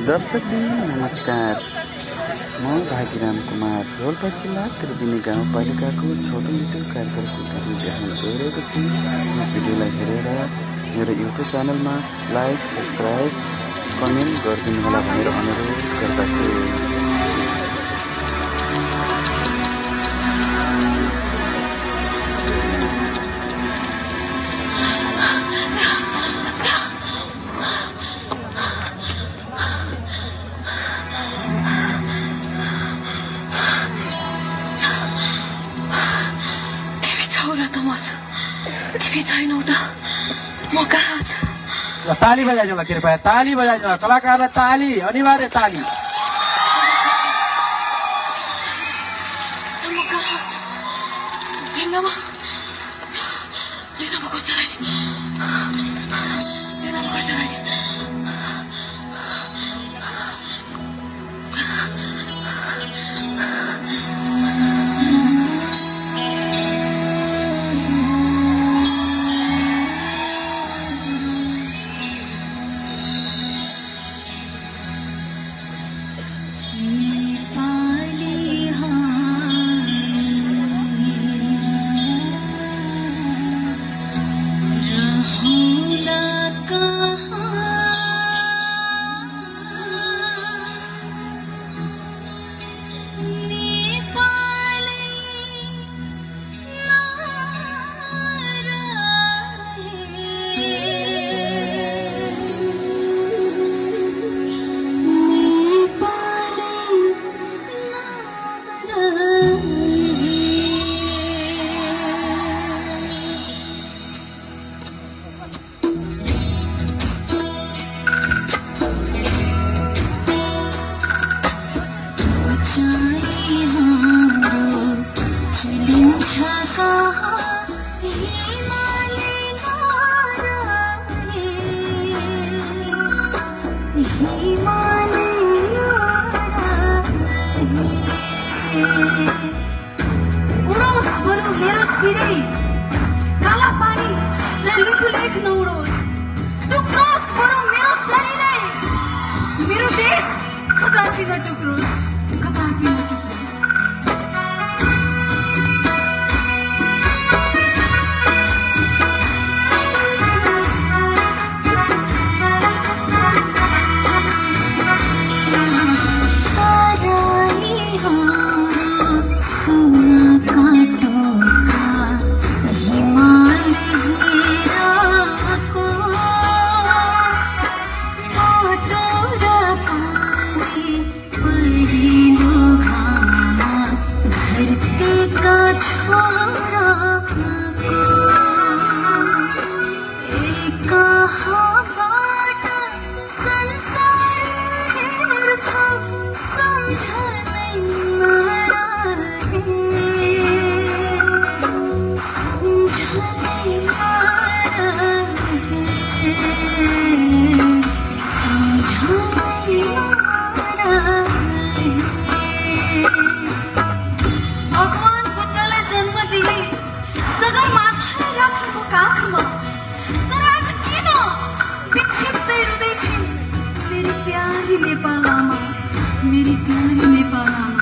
दर्शकबिन नमस्कार। म भागीराम कुमार रोल्पा जिल्ला त्रिवेणी गाउँपालिकाको छोटो मिठो कार्यक्रमको भिडियो देखाउन गइरहेको छु। यो भिडियोलाई हेरेर मेरो युट्युब च्यानलमा लाइक, सब्सक्राइब, कमेन्ट गरिदिनु होला भनेर अनुरोध गर्दछु। टिभी छैन त म कहाँ छु? ताली बजाइदिउँला कृपया, ताली बजाइदिउँला। कलाकारलाई ताली, अनिवार्य ताली। म कहाँ छु? दिनमा कसैलाई मेरो सिरै काला पानी र लेख नउडोस्। टुक्रोस् बरु मेरो शरीरै, मेरो देश कदापि नटुक्रोस्, कदापि नटुक्रोस्। मेरी प्यारी नेपाल आमा, मेरी प्यारी नेपाल आमा।